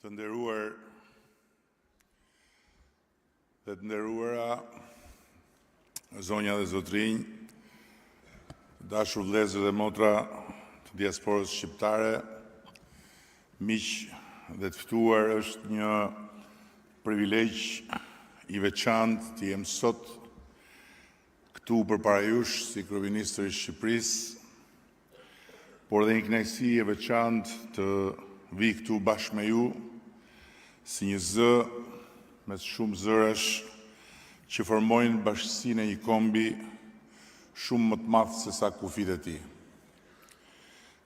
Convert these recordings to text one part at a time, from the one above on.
Të nderuar dhe të nderuara, zonja dhe zotërinj, Të dashur vëllezër dhe motra të diasporës shqiptare, miq dhe të ftuar, është një privilegj i veçantë të jem sot këtu përpara jush si kryeministër i Shqipërisë, por edhe një kënaqësi e veçantë të vij këtu bashkë me ju si një zë mes shumë zërash që formojnë bashkësinë e një kombi shumë më të madh sesa kufijtë e tij.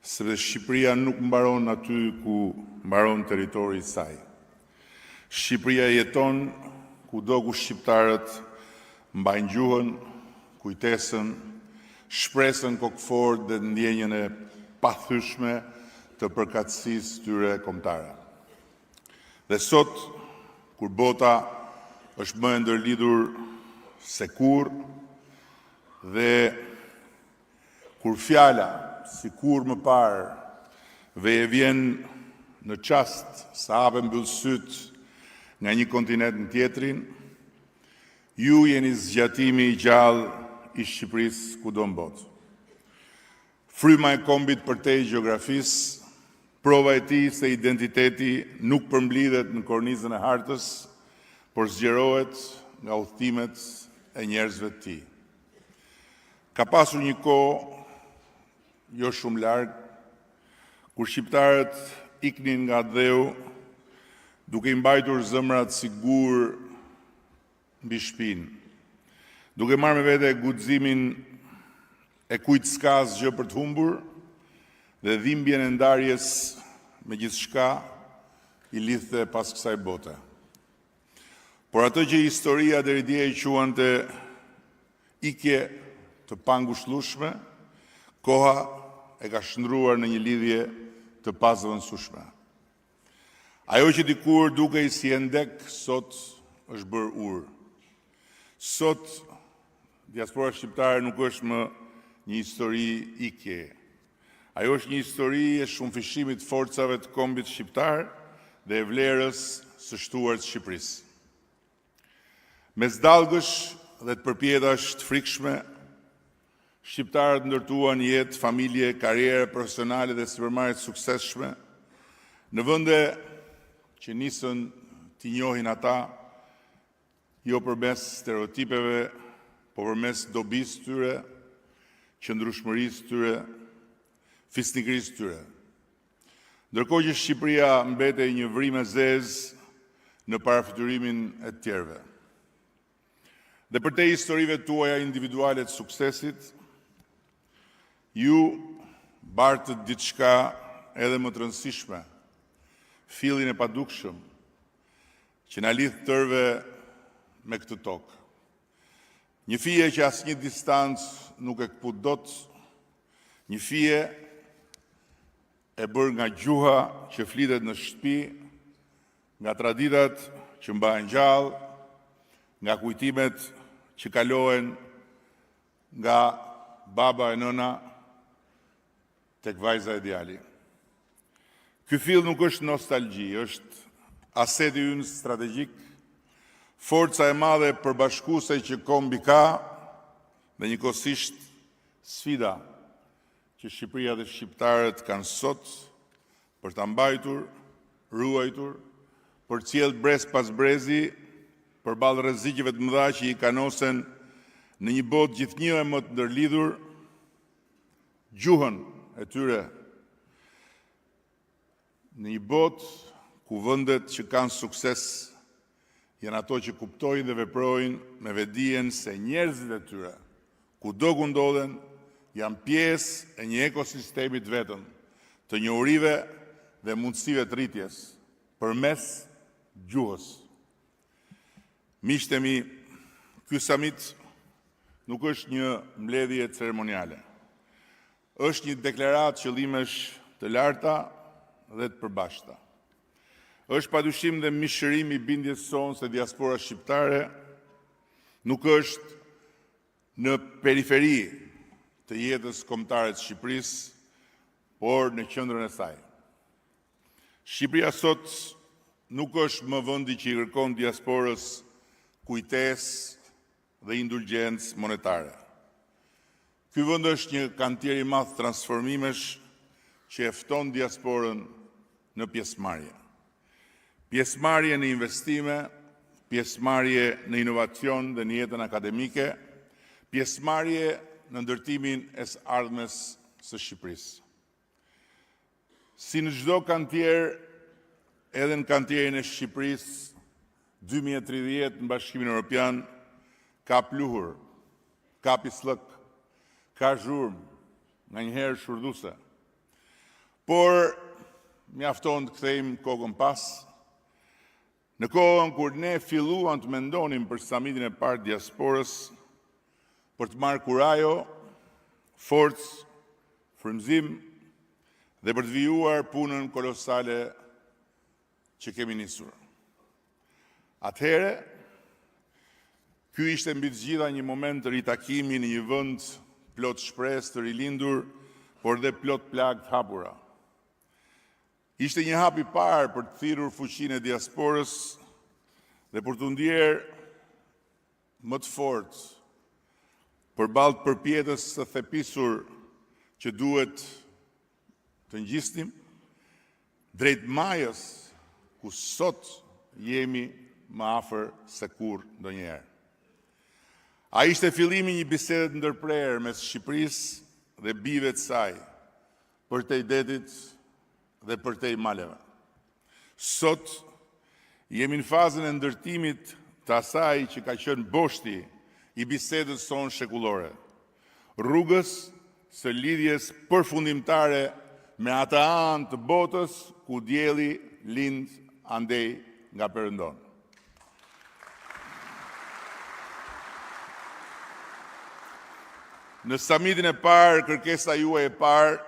Sepse Shqipëria nuk mbaron aty ku mbaron territori i saj. Shqipëria jeton kudo ku shqiptarët mbajnë gjuhën, kujtesën, shpresën kokëfortë dhe ndjenjën e pathyeshme të përkatësisë së tyre kombëtare. Dhe sot, kur bota është më e ndërlidhur se kurrë dhe kur fjala si kurrë më parë vjen e vjen në çast sa hap e mbyll sytë nga një kontinent në tjetrin, ju jeni zgjatimi i gjallë i Shqipërisë kudo në botë. Fryma e kombit përtej gjeografisë, prova e tij se identiteti nuk përmblidhet në kornizën e hartës, por zgjerohet nga udhëtimet e njerëzve të tij. Ka pasur një kohë jo shumë larg, kur shqiptarët iknin nga atdheu duke i mbajtur zemrat si gurë mbi shpinë, duke marrë me vete guximin e kujt s'ka asgjë për të humbur dhe dhimbjen e ndarjes me gjithçka i lidhte pas kësaj bote. Por atë që historia deri dje e quante ikje të pangushëllueshme, koha e ka shndërruar në një lidhje të pazëvendësueshme. Ajo që dikur dukej si hendek, sot është bërë urë. Sot diaspora shqiptare nuk është më një histori ikjeje. Ajo është një histori e shumëfishimit të forcave të kombit shqiptar dhe e vlerës së shtuar të Shqipërisë. Mes dallgësh dhe të përpjetash të frikshme, shqiptarët ndërtuan jetë, familje, karriere profesionale dhe sipërmarrje të suksesshme në vende që nisën t'i njohin ata jo përmes stereotipeve, por përmes dobisë së tyre, qëndrueshmërisë së tyre, fisnikërisë së tyre. Ndërkohë që Shqipëria mbetej një vrimë e zezë në parafytyrimin e të tjerëve. Dhe përtej historive tuaja individuale të suksesit, ju bartët diçka edhe më të rëndësishme, fillin e padukshëm që na lidh tërëve me këtë tokë. Një fije që asnjë distancë nuk e këput dot, një fije e bërë nga gjuha që flitet në shtëpi, nga traditat që mbahen gjallë, nga kujtimet që kalohen nga baba e nëna tek vajza e djali. Ky fill nuk është nostalgji, është aseti ynë strategjik, forca e madhe përbashkuese që kombi ka dhe njëkohësisht sfida që Shqipëria dhe shqiptarët kanë sot për ta mbajtur, ruajtur, përcjellë brez pas brezi përballë rreziqeve të mëdha që i kanosen në një botë gjithnjë e më të ndërlidhur, gjuhën e tyre në një botë ku vendet që kanë sukses janë ato që kuptojnë dhe veprojnë me vetëdijen se njerëzit e tyre, kudo ku ndodhen, janë pjesë e një ekosistemi të vetëm, të njohurive dhe mundësive të rritjes përmes gjuhës. Miqtë e mi, ky samit nuk është një mbledhje ceremoniale. Është një deklaratë qëllimesh të larta dhe të përbashkëta. Është padyshim dhe mishërim i bindjes sonë se diaspora shqiptare nuk është në periferi të jetës kombëtare të Shqipërisë, por në qendrën e saj. Shqipëria sot. nuk është më vendi që i kërkon diasporës kujtesë dhe indulgjencë monetare. Ky vend është një kantier i madh transformimesh që e fton diasporën në pjesëmarrje. Pjesëmarrje në investime, pjesëmarrje në inovacion dhe në jetën akademike, pjesëmarrje në ndërtimin e së ardhmes së Shqipërisë. Si në çdo kantier, edhe në kantierin e Shqipërisë 2030 në Bashkimin Europian, ka pluhur, ka pisllëk, ka zhurmë, nganjëherë shurdhuese. Por mjafton të kthejmë kokën pas, në kohën kur ne filluam të mendonim për samitin e parë të diasporës, për të marrë kurajo, forcë, frymëzim dhe për të vijuar punën kolosale që kemi nisur. Atëherë, ky ishte mbi të gjitha një moment ritakimi në një vend plot shpresë të rilindur, por dhe plot plagë të hapura. Ishte një hap i parë për të thirrur fuqinë e diasporës dhe për t'u ndier më të fortë përballë përpjetës së thepisur që duhet të ngjisnim drejt majës ku sot jemi më afër se kurrë ndonjëherë. Ai ishte fillimi i një bisede të ndërprerë mes Shqipërisë dhe bijve të saj, përtej detit dhe përtej maleve. Sot jemi në fazën e ndërtimit të asaj që ka qenë boshti i bisedës sonë shekullore, rrugës së lidhjes përfundimtare me atë anë të botës ku dielli lind andej nga perëndon. Në samitin e parë, kërkesa juaj e parë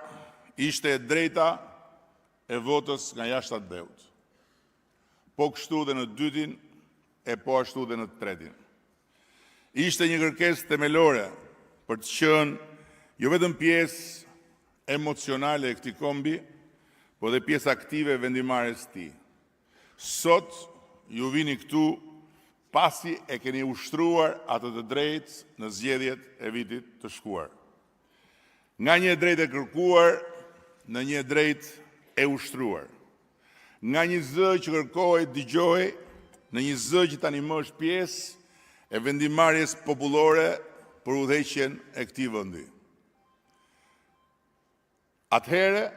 ishte e drejta e votës nga jashtë atdheut. Po kështu dhe në të dytin e po ashtu dhe në të tretin. Ishte një kërkesë themelore për të qenë jo vetëm pjesë emocionale e këtij kombi, por dhe pjesë aktive e vendimmarrjes së tij. Sot ju vini këtu pasi e keni ushtruar atë të drejtë në zgjedhjet e vitit të shkuar. Nga një e drejtë e kërkuar në një e drejtë e ushtruar. Nga një zë që kërkohej të dëgjohej në një zë që tani më është pjesë e vendimmarrjes popullore për udhëheqjen e këtij vendi. Atëherë,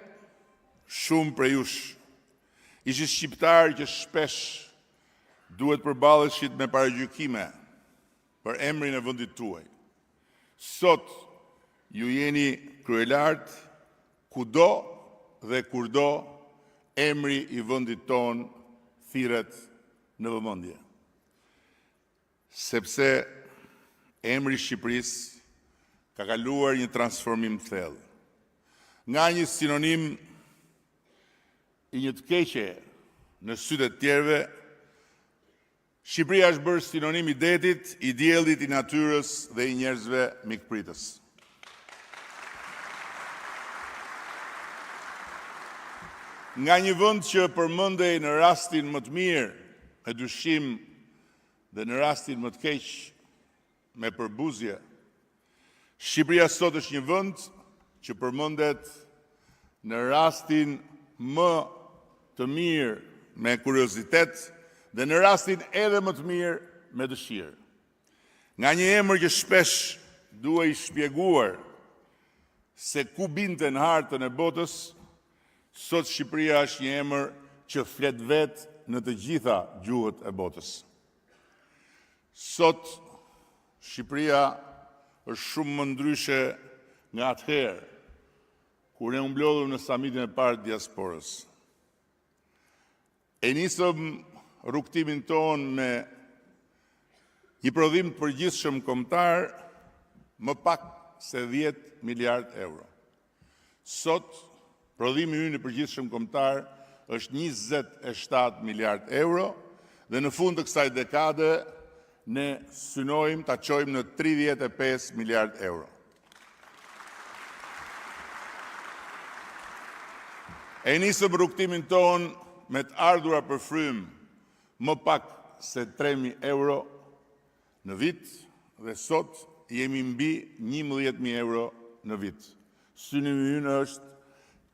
shumë prej jush ishit shqiptarë që shpesh duhet përballeshit me paragjykime për emrin e vendit tuaj. Sot ju jeni kryelartë kudo dhe kurdo emri i vendit tonë thirret në vëmendje. Sepse emri i Shqipërisë ka kaluar një transformim të thellë. Nga një sinonim i një të keqe në sytë e të tjerëve, Shqipëria është bërë sinonim i detit, i diellit, i natyrës dhe i njerëzve mikpritës. Nga një vend që përmendej në rastin më të mirë me dyshim dhe në rastin më të keq me përbuzje, Shqipëria sot është një vend që përmendet në rastin më të mirë me kuriozitet dhe në rastin edhe më të mirë me dëshirë. Nga një emër që shpesh duhej shpjeguar se ku binte në hartën e botës, sot Shqipëria është një emër që flet vetë në të gjitha gjuhët e botës. Sot Shqipëria është shumë më ndryshe nga atëherë, kur ne u mblodhëm në samitin e parë të diasporës. E nisëm rrugëtimin tonë me një prodhim të përgjithshëm kombëtar më pak se 10 miliard euro. Sot, prodhimi ynë i përgjithshëm kombëtar është 27 miliard euro dhe në fund të kësaj dekade ne synojmë ta çojmë në 35 miliard euro. E nisëm rrugëtimin tonë me të ardhura për frymë. më pak se 3000 euro në vit dhe sot jemi mbi 11.000 euro në vit. Synimi ynë është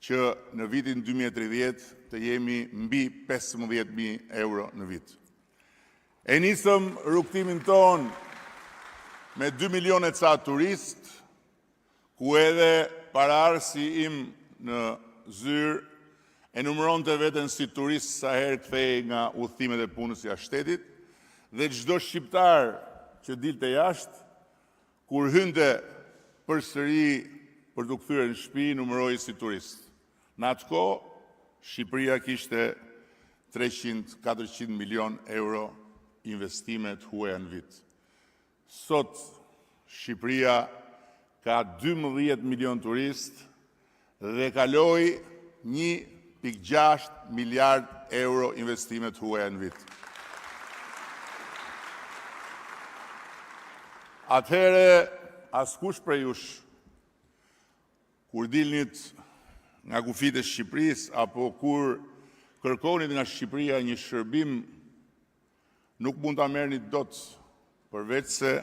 që në vitin 2030 të jemi mbi 15.000 euro në vit. E nisëm rrugëtimin tonë me 2 milionë e ca turistë, ku edhe paraardhësi im në zyrë e numëronte veten si turist sa herë kthehej nga udhëtimet e punës jashtë shtetit dhe çdo shqiptar që dilte jashtë, kur hynte përsëri për t'u kthyer në shtëpi, numërohej si turist. Në atë kohë, Shqipëria kishte 300-400 milionë euro investime të huaja në vit. Sot, Shqipëria ka 12 milionë turistë dhe kaloi 1.6 miliard euro investime të huaja në vit. Atëherë, askush prej jush, kur dilnit nga kufijtë e Shqipërisë apo kur kërkonit nga Shqipëria një shërbim, nuk mund ta merrnit dot përveçse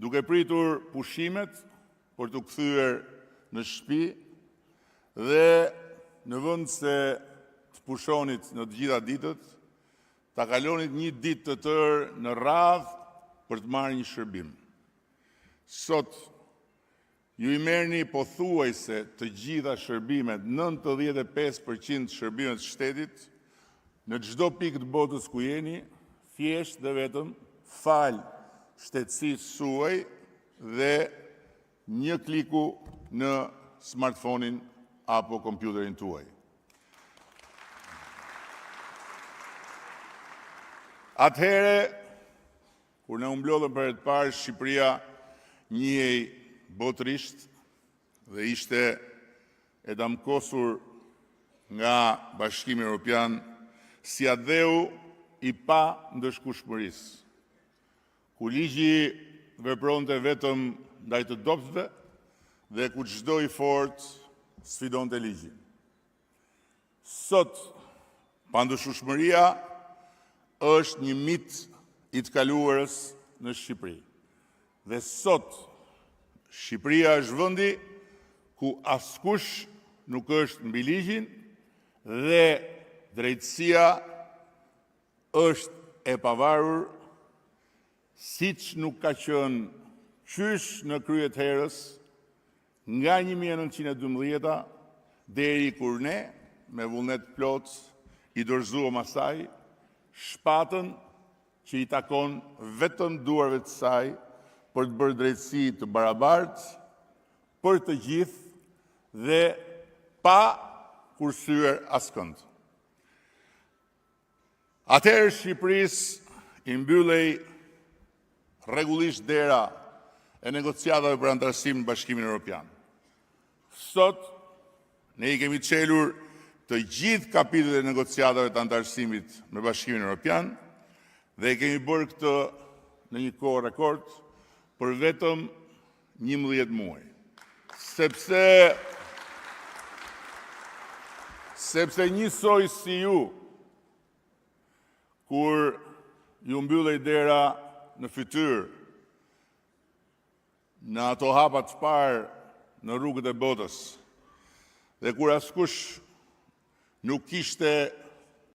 duke pritur pushimet për t'u kthyer në shtëpi dhe në vend se të pushonit në të gjitha ditët, ta kalonit një ditë të tërë në radhë për të marrë një shërbim. Sot ju i merrni pothuajse të gjitha shërbimet, 95% të shërbimeve të shtetit, në çdo pikë të botës ku jeni, thjesht dhe vetëm falë shtetësisë suaj dhe një kliku në smartphone-in apo kompjuterin tuaj. Atëherë, kur ne u mblodhëm për herë të parë, Shqipëria njihej botërisht dhe ishte e damkosur nga Bashkimi Europian si atdheu i pandëshkueshmërisë, ku ligji vepronte vetëm ndaj të dobëtve dhe ku çdo i fortë sfidonte ligjin. Sot, pandëshkueshmëria është një mit i të kaluarës në Shqipëri. Dhe sot, Shqipëria është vendi ku askush nuk është mbi ligjin dhe drejtësia është e pavarur, siç nuk ka qenë qysh në krye të herës nga 1912-a deri kur ne me vullnet të plotë i dorëzuam asaj shpatën që i takon vetëm duarve të saj për të bërë drejtësi të barabartë për të gjithë dhe pa kursyer askënd. Atëherë Shqipërisë i mbyllej rregullisht dera e negociatave për anëtarësim në Bashkimin Europian. Sot ne i kemi çelur të gjithë kapitujt e negociatave të anëtarësimit me Bashkimin Europian dhe e kemi bërë këtë në një kohë rekord për vetëm 11 muaj. Sepse sepse njësoj si ju, kur ju mbyllej dera në fytyrë në ato hapa të parë në rrugët e botës dhe kur askush nuk kishte